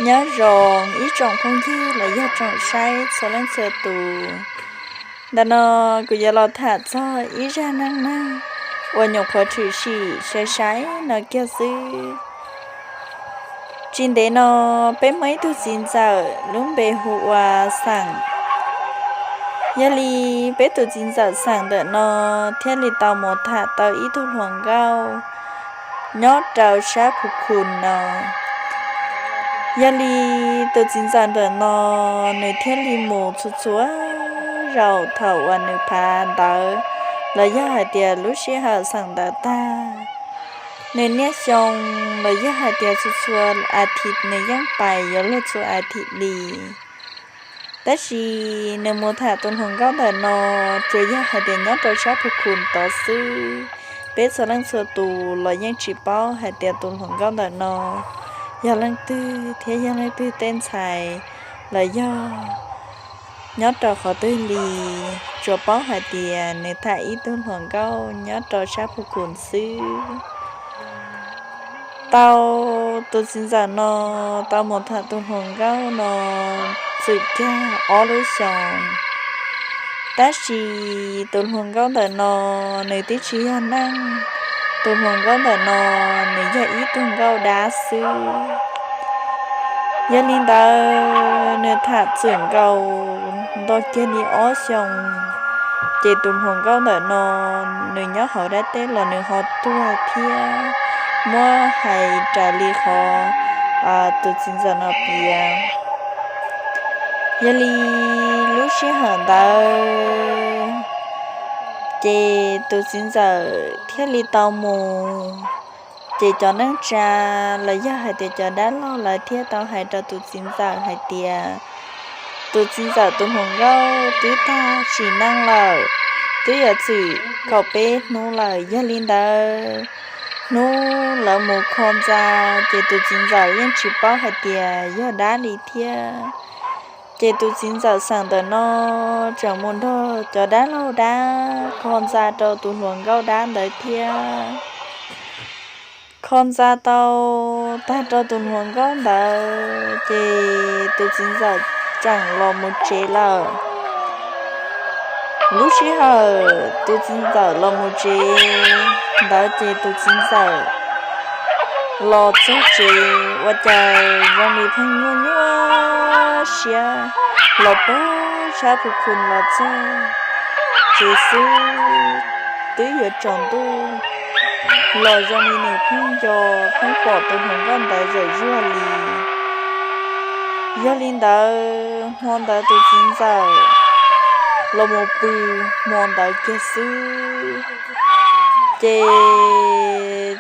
Nyob zoo ib tsoom phooj ywg los yog tsoom saib txhua leej txhua tus. Ntawm no kuv yuav los tham txog ib zaj neej neeg uas nyuam qhuav tshwm sim sai sai no kiag xwb. Tsis ntev no peb muaj ib tug txiv ntxawm lub npe hu ua Xeem. Yog li peb tus txiv ntxawm Xeem ntawm no thiaj li tau mus tham tau ib tug hluas nkauj nyob rau sab Phu Khu no. Yog li tus txiv ntxawm ntawm no nws thiaj li mus txhua txhua zaus thaum uas nws phav ntawv los yog hais tias lub sij hawm Xeem ntawv tag. Nws niaj xyoo los yog hais tias txhua txhua a thiv nws yeej pais yuav luag txhua a thiv li. Tab sis nws mus tham tus hluas nkauj ntawm no tsuas yog hais tias nyob rau sab Phu Khu tod xwb. Peb txhua leej txhua tus los yeej tsis paub hais tias tus hluas nkauj ntawm no yog leej twg thiab yog leej twg tej ntxhais los yog nyob rau qhov twg li, tsuas paub hais tias nws tham ib tug hluas nkauj nyob rau sab Phu Khu xwb. Tau tus txiv ntxawm no tau mus tham tus hluas nkauj no txwm kiag ob lub xyoos, tab sis tus hluas nkauj ntawm no nws twb tsis yog neeg. Tus hluas nkauj ntawm no nws yog ib tug nkauj dab xwb. Yog li ntawd nws tham txwm nkaus nto kiag li ob xyoos, ces tus hluas nkauj ntawm no nws nyob hauv dab teb los nws ho tuag thiab, muab hais raws li qhov tus txiv ntxawm no piav. Yog li lub sij hawm ntawd ces tus txiv ntxawm thiaj li tau mus, ces cov neej tsa los yog hais tias cov dab laug lawv thiaj tau hais rau tus txiv ntxawm hais tias tus txiv ntxawm tus hluas nkauj twb tag sim neej lawm, twb yuav txwm kaum peb hnub lawm. Yog li ntawd hnub lawv mus kho ntxa, ces tus txiv ntxawm yeej tsis paub hais tias yog dab li thiab. Ces tus txiv ntxawm Xeem ntawm no tseem mus nrog cov dab laug dab kho ntxa rau tus hluas nkauj dab ntawd thiab. Kho ntxa tau tag rau tus hluas nkauj ntawd ces tus txiv ntxawm tseem los mus tsev lawm. Lub sij hawm tus txiv ntxawm los mus tsev ntawd ces tus txiv ntxawm los txog tsev ua cas zoo li pheej nyuaj nyuaj siab los pag sab Phu Khu los txog tsev xwb, twb yuav tsaus ntuj los zoo li nws pheej nco pheej pom tus hluas nkauj ntawd zawm zuag li. Yog li ntawd hmo ntawd tus txiv ntxawm los mus pw hmo ntawd kiag xwb, ces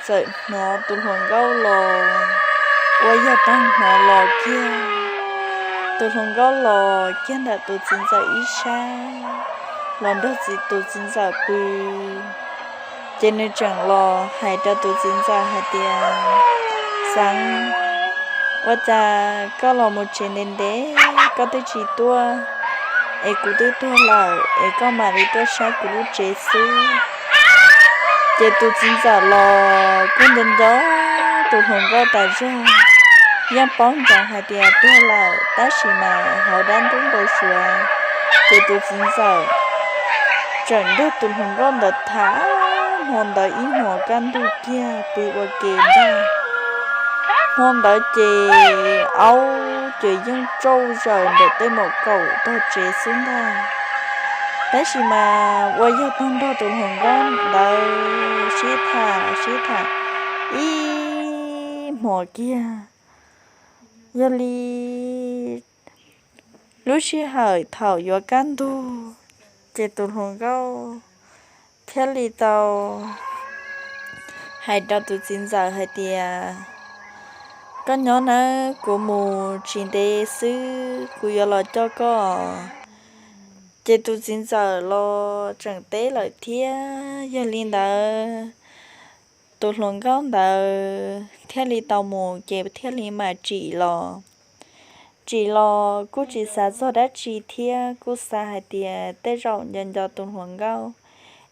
txawm hnov tus hluas nkauj los ua yog tag hnov los kiag. Tus hluas nkauj los kiag ntawm tus txiv ntxawm ib sab los nrog tus txiv ntxawm pw. Ces nws tseem los hais rau tus txiv ntxawm hais tias, Xeem, ua cas koj los mus tsev ntev ntev koj twb tsis tuaj, es kuv twb tuag lawm es koj mam li tuaj saib kuv lub tsev xwb. Ces tus txiv ntxawm los kuj nco nco tus hluas nkauj tas zog, yeej paub ntsoov hais tias tuag lawm tab sis mas hauv dab ntub npau suav, ces tus txiv ntxawm tseem nrog tus hluas nkauj ntawd tham hmo ntawd ib hmos kaj ntug kiag pw ua ke ntag. Hmo ntawd ces aub ces yeej tsauj zaws ntawm tej maum kaum tog tsev xwb ntag. Tab sis mas ua yog tag nrog tus hluas nkauj ntawd sib tham sib tham ib hmos kiag. Yog li lub sij hawm thaum yuav kaj ntug, ces tus hluas nkauj thiaj li tau hais rau tus txiv ntxawm hais tias, Koj nyob nawb, kuv mus tsis ntev xwb kuv yuav los coj koj. Ces tus txiv ntxawm los tseem teb lawm thiab. Yog li ntawd tus hluas nkauj ntawd thiaj li tau mus ces thiaj li mam tsim los. Tsim los kuj tsis xav txog dab tsi thiab, kuj xav hais tias tej zaum nco nco tus hluas nkauj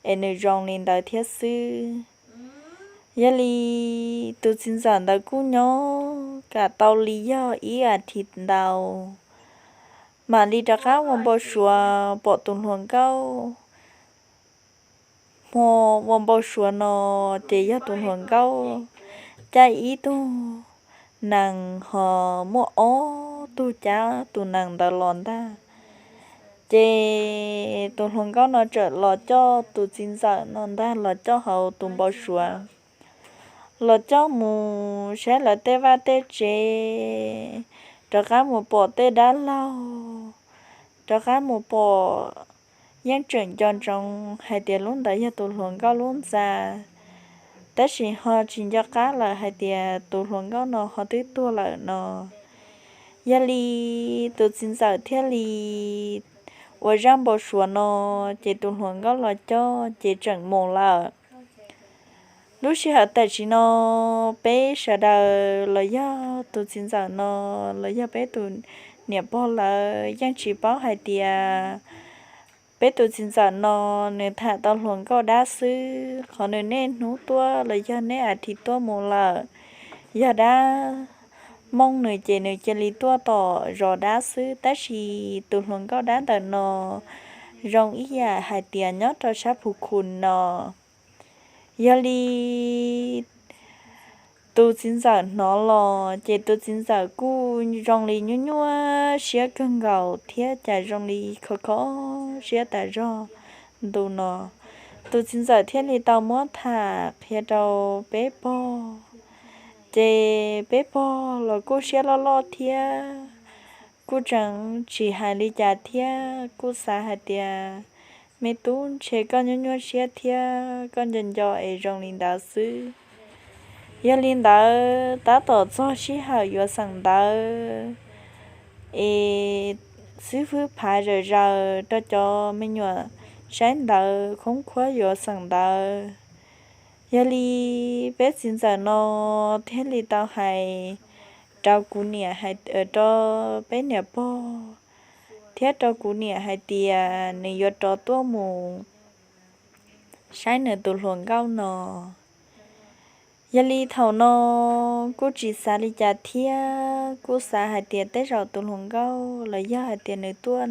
es nws zoo li ntawd thiab xwb. Yog li tus txiv ntxawm ntawd kuj nyob kam tau li yog ib as thiv ntau, mam li rov qab ua npau suav pom tus hluas nkauj. Hmo ua npau suav no ces yog tus hluas nkauj cab ib tug nees ho muaj ob tug cab tus nees ntawd los ntag. Ces tus hluas nkauj no txawm los coj tus txiv ntxawm no ntag los coj hauv tus npau suav, los coj mus saib lawv tej vaj tej tsev, rov qab mus pom tej dab laug, rov qab mus pom, yeej tseem nco ntsoov hais tias lub ntawd yog tus hluas nkauj lub ntxa, tab sis ho tsis nco qab lawm hais tias tus hluas nkauj no ho twb tuag lawm no. Yog li tus txiv ntxawm thiaj li ua zaj npau suav no, ces tus hluas nkauj los coj ces tseem mus lawm. Lub sij hawm tam sim no peb sawv daws los yog tus txiv ntxawm no los yog peb tus niam pog lawv yeej tsis paub hais tias peb tus txiv ntxawm no nws tham tau hluas nkauj dab xwb, qhov nws niaj hnub tuaj los yog niaj as thiv tuaj mus lawm, yog dab mooj nws ces nws cia li tuaj tom zos dab xwb, tab sis tus hluas nkauj dab ntawm no zoo ib yam hais tias nyob rau sab Phu Khu no. Yog li tus txiv ntxawm hnov los ces tus txiv ntxawm kuj zoo li nyuaj nyuaj siab kawg nkaus thiab cas zoo li kho kho siab tas zog ntu no. Tus txiv ntxawm thiaj li tau muab tham qhia rau peb pog, ces peb pog los kuj siab loj loj thiab, kuj tseem tsis hais li cas thiab, kuj xav hais tias me tub ntshe koj nyuaj nyuaj siab thiab koj nco nco es zoo li ntawd xwb. Yog li ntawd tab tom txog sij hawm yuav xeem ntawv es xib fwb phav zawm zaws rau cov me nyuam saib ntawv khoob khuab yuav xeem ntawv. Yog li peb txiv ntxawm no thiaj li tau hais rau kuv niam, rau peb niam pog thiab rau kuv niam hais tias nws yuav rov tuaj mus saib nws tus hluas nkauj no. Yog li thaum no kuj tsis xav li cas thiab, kuj xav hais tias tej zaum tus hluas nkauj los yog hais tias nws tuaj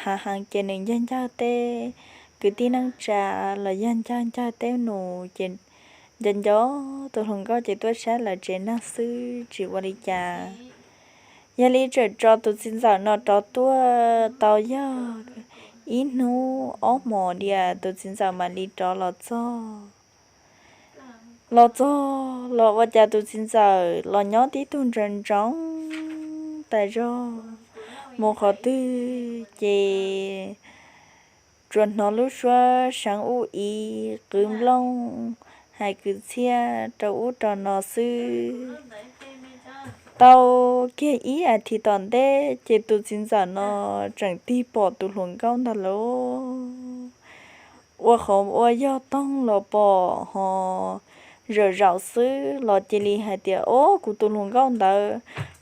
hav heev ces nws ncag ncawg tej kwv tij neej tsa los yog ncag ncawg tej nus ces nco nco tus hluas nkauj ces tuaj saib lawv tsev neeg xwb tsis ua li cas. Yog li txawm tso tus txiv ntxawm no rov tuaj tau yog ib hnub ob hmos diam tus txiv ntxawm mam li rov los txog. Los txog los ua cas tus txiv ntxawm los nyob tib tug ntsoov ntsoov tas zog, mus qhov twg ces tsuas hnov lub suab seev ub ib qwv nplooj hais kwv txhiaj rau ub rau no xwb. Tau kiag ib as thiv tom ntej ces tus txiv ntxawm no tseem tig pom tus hluas nkauj ntag lauj. Ua qhov ua yog toog los pom ho zawm zaum xwb los cia li hais tias, Ob, kuv tus hluas nkauj ntawd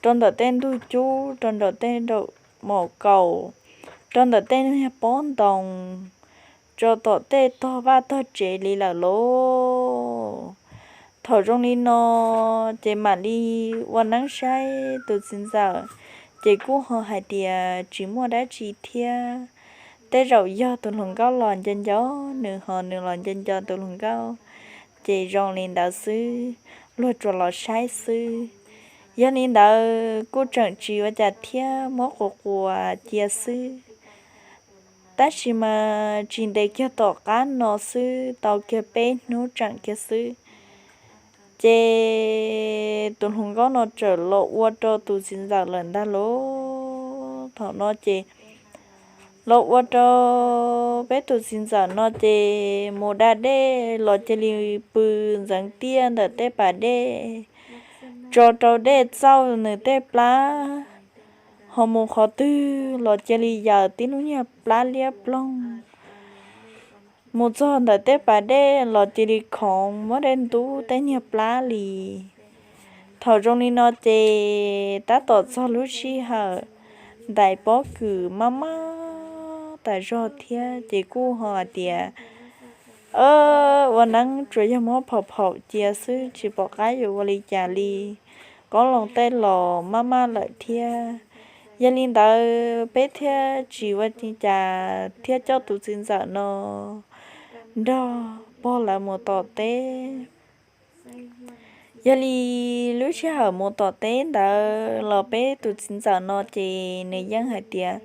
rau ntawm tej ntug cub, rau ntawm tej nraum maum kaum, rau ntawm tej niag pob ntoo, tso tom tej tog vaj tog tsev li lawm lauj. Thaum zoo li no ces mam li ua neeb saib tus txiv ntxawm, ces kuj ho hais tias tsis muaj dab tsi thiab. Tej zaum yog tus hluas nkauj los nco nco nws ho nws los nco nco tus hluas nkauj, ces zoo li ntawd xwb, luag tsuas los saib xwb. Yog li ntawd kuj tseem tsis ua cas thiab, muab quas quas cia xwb. Tab sis mas tsis ntev kiag tom qab no xwb, tau kiag peb hnub tseem kiag xwb, ces tus hluas nkauj no txawm los ua rau tus txiv ntxawm lawm ntag lauj. Thaum no ces los ua rau peb tus txiv ntxawm no ces mus da dej los cia li pw ntxeev tiaj ntawm tej pas dej, tso rau dej txauj nws tej plab, ho mus qhov twg los cia li yaws tib lub niag plab liab ploog. Mus txog ntawm tej pas dej los cia li khoov muab dej ntub tej niag plab li. Thaum zoo li no ces tab tom txog lub sij hawm ntais pob kws maj maj tas zog thiab, ces kuj ho hais tias, Ua neeb tsuas yog muab phom phaum cia xwb, tsis pom qab yuav ua li cas li. qoob loo tej los maj maj lawm thiab. Yog li ntawd peb thiaj tsis ua li cas thiab coj tus txiv ntxawm no nrog pog lawv mus tom teb. Yog li lub sij hawm mus tom teb ntawd los peb tus txiv ntxawm no ces nws yeej hais tias,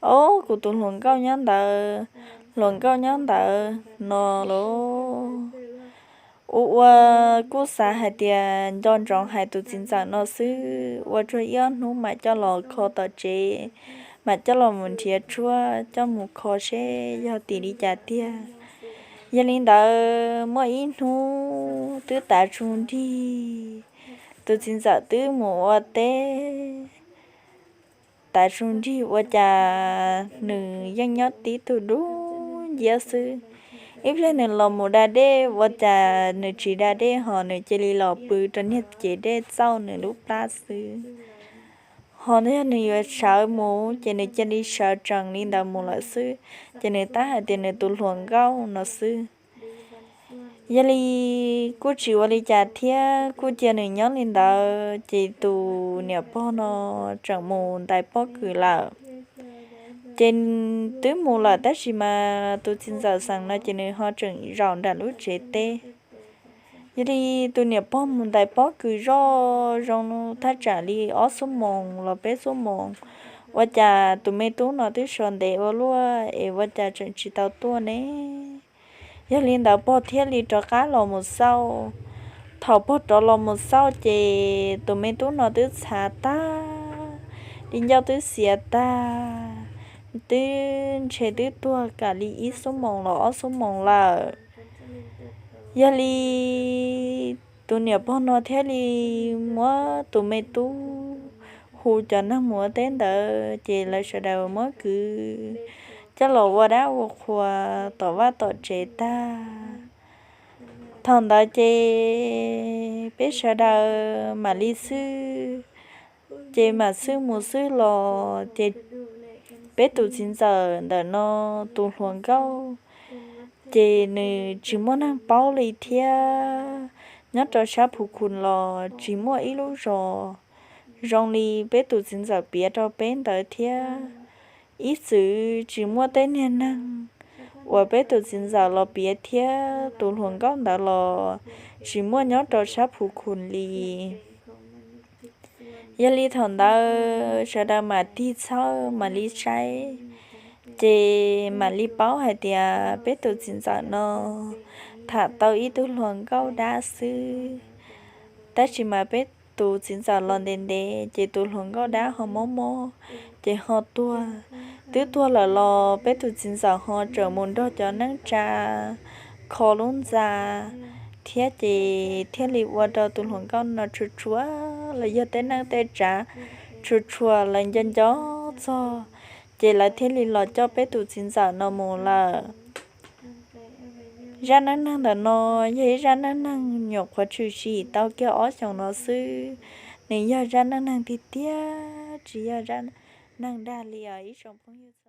Ob, kuv tus hluas nkauj nyob ntawd, hluas nkauj nyob ntawd no lauj. Ua ua kuj xav hais tias nco ntsoov hais tus txiv ntxawm no xwb, ua tsuag ib ob hnub mam coj los kho tom tsev, mam coj los mus nrhiav tshuaj coj mus kho seb yog tim li cas tiag. Yog li ntawd muaj ib hnub twb tav su nrig, tus txiv ntxawm twb mus ua teb tav su nrig ua cas nws yeej nyob tib tug dub nciab xwb. Ib pliag nws los mus da dej ua cas nws tsis da dej ho nws cia li los pw rau niag cev dej txauj nws lub plab xwb. Ho yog nws yuav sawv mus ces nws cia li sawv tsees li ntawd mus lawm xwb, ces nws tab hais tias nws tus hluas nkauj no xwb. Yog li kuj tsis ua li cas thiab kuj cia nws nyob li ntawd, ces tus niam pog no tseem mus ntais pob kws lawm. Ces twb mus lawm tab sis mas tus txiv ntxawm xeem no ces nws ho tseem zaum nram lub tsev teb. Yog li tus niam pog mus ntais pob kws zoj zoo thaj tsam li ob xuab moos los peb xuab moos, ua cas tus me tub no twb sawv ntev ua luaj es ua cas tseem tsis tau tuaj ne? Yog li ntawd pog thiaj li rov qab los mus xauj. Thaum pog rov los mus xauj ces tus me tub no twb txhav tag, di ncauj twb xiav tag, twb ntshe twb tuag kam li ib xuab moos los ob xuab moos lawm. Yog li tus niam pog no thiaj li muab tus me tub hu cov neeg mus ua teb ntawd ces lawv sawv daws muab kwv coj los ua dab ua qhua tom vaj tom tsev tag. Thaum ntawd ces peb sawv daws mam li xwb, ces mam xwb mus xwb los ces peb tus txiv ntxawm ntawm no tus hluas nkauj ces nws tsis muaj neeg paub li thiab. Nyob rau sab Phu Khu los tsis muaj ib lub zos zoo li peb tus txiv ntxawm piav rau peb ntawd thiab. Ib txwm tsis muaj tej niag neeg uas peb tus txiv ntxawm los piav thiab tus hluas nkauj ntawd los tsis muaj nyob rau sab Phu Khu li. Yog li thaum ntawd sawv daws mam tig txhawb mam li saib, ces mam li paub hais tias peb tus txiv ntxawm no tham tau ib tug hluas nkauj dab xwb. Tab sis mas peb tus txiv ntxawm los ntev ntev ces tus hluas nkauj dab ho mob mob ces ho tuag. Twb tuag lawm los peb tus txiv ntxawm ho tseem mus nrog cov neej tsa kho lub ntxa thiab ces thiaj li ua rau tus hluas nkauj no tshua tshua los yog tej neej tej tsav tshua tshua lawv nco nco txog, ces lawv thiaj li los coj peb tus txiv ntxawm no mus lawm. Zaj neej neeg ntawm no yog ib zaj neej neeg nyuam qhuav tshwm sim tau kiag ob xyoos no xwb, nws yog zaj neej neeg tiag tiag tsis yog zaj neeg dag li os ib tsoom phooj ywg.